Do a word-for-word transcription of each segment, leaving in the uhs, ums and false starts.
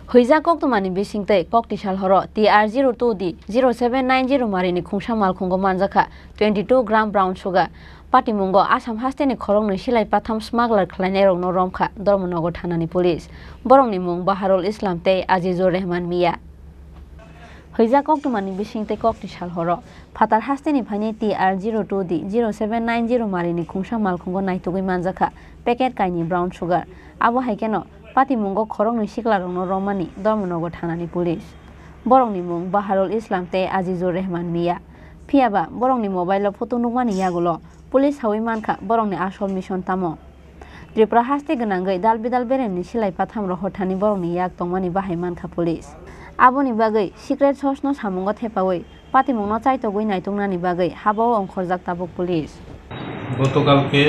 Huijak koktwmani bisingtwi kokti sal horo T R zero two D zero seven nine zero marini khungsa malkhungo manjakha twenty two gram brown sugar. Patimungo Assam hasteni khoroknwi silai patham smuggler khlainairokno romkha Dharmanagar thanani police. Borokni mung Baharul Islam tei Azizur Rehman Mia. Huijak koktwmani bisingtwi kokti sal horo phatar hasteni phaini T R zero two D zero seven nine zero marini khungsa malkhungo naitugwi manjakha packet kaini brown sugar. Abo hai kheno patimungo khoroknwi siklarokno romani Dharmanagar thanani police. Borokni mung Baharul Islam tei Azizur Rehman Mia. Phiyaba borokni mobile-o photo nukmani yagulo police saui mankha borokni asol mission tamo. Tripura haste gwnangwi dal bidal beremni silai patham rohor thani borokni yak tongmani bahai mankha police. Aboni bagwi secret source-no samungo thepaui patimungno chaitogwi naituknani bagwi habao ongkhorjak tabuk police. গতকালকে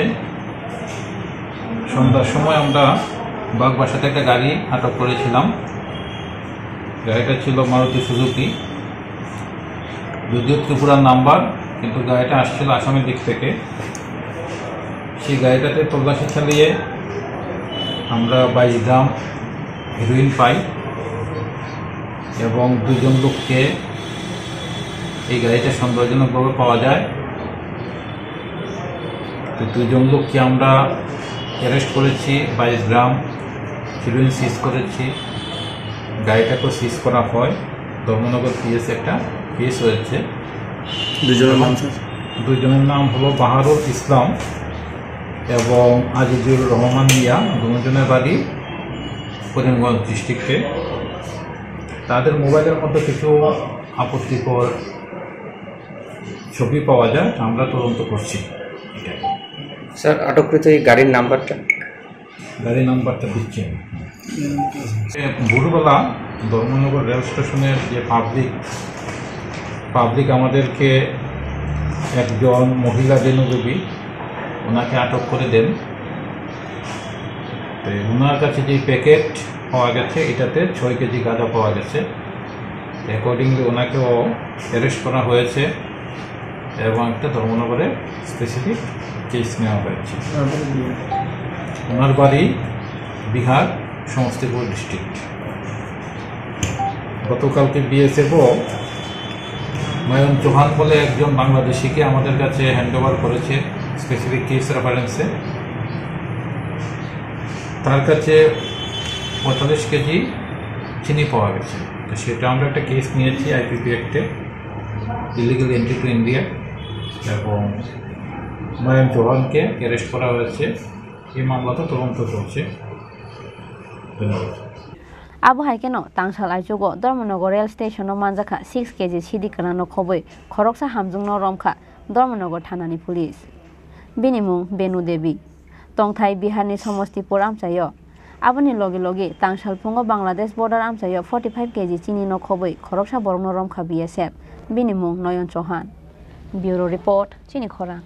সন্ধ্যার সময় আমরা বাগবাসাতে একটা গাড়ি আটক করেছিলাম। গাড়িটা ছিল মারুতি সুজুকি, যদিও ত্রিপুরার নাম্বার, কিন্তু গাড়িটা আসছিল আসামের দিক থেকে। সেই গাড়িটাতে তল্লাশি চালিয়ে আমরা বাইশ গ্রাম হেরোইন পাই এবং দুজন লোককে এই গাড়িটা সন্দেহজনকভাবে পাওয়া যায়। তো দুজন লোককে আমরা অ্যারেস্ট করেছি, বাইশ গ্রাম হিরোইন সিজ করেছি, গাড়িটাকেও সিজ করা হয়। ধর্মনগর পিএস একটা কেস হয়েছে। দুজনের নাম, স্যার? দুজনের নাম হলো বাহারুল ইসলাম এবং আজিজুর রহমান মিয়া, দুজনের বাড়ি করিমগঞ্জ ডিস্ট্রিক্টে। তাদের মোবাইলের মধ্যে কিছু আপত্তিকর ছবি পাওয়া যায়, আমরা তদন্ত করছি। এটাই। স্যার, আটককৃত এই গাড়ির নাম্বারটা? গাড়ি নাম্বারটা দিচ্ছি আমি। এ, ভোরবেলা ধর্মনগর রেল স্টেশনের যে পাবলিক, পাবলিক আমাদেরকে একজন মহিলা দেনু দেবী, ওনাকে আটক করে দেন। তো ওনার কাছে যে প্যাকেট পাওয়া গেছে, এটাতে ছয় কেজি গাঁজা পাওয়া গেছে। অ্যাকর্ডিংলি ওনাকেও অ্যারেস্ট করা হয়েছে এবং একটা ধর্মনগরে স্পেসিফিক কেস নেওয়া হয়েছে। ওনার বাড়ি বিহার, সমস্তিপুর ডিস্ট্রিক্ট। গতকালকে বিএসএফও মায়ন চৌহান বলে একজন বাংলাদেশিকে আমাদের কাছে হ্যান্ড ওভার করেছে স্পেসিফিক কেস রেফারেন্সে। তার কাছে পঁয়তাল্লিশ কেজি চিনি পাওয়া গেছে। তো সেটা আমরা একটা কেস নিয়েছি আইপিপি অ্যাক্টে, ইলিগাল এন্ট্রি টু ইন্ডিয়া, এবং মায়ন চৌহানকে অ্যারেস্ট করা হয়েছে। এই মামলাটা তদন্ত চলছে। ধন্যবাদ। Abo hai kheno tangsal aichugo Dharmanagar rail station-o manjakha six K G sidi kwna no khobwi khoroksa hamjwngno romkha Dharmanagar thanani police. Bini mung Benu Devi. Tongthai Biharni Somostipur amchaio. Aboni logi logi tangsal phungo Bangladesh border amchaio forty five K G chini no khobwi khoroksa borokno romkha B S F. Bini mung Noyon Chauhan. Bureau report, Chini Khorang.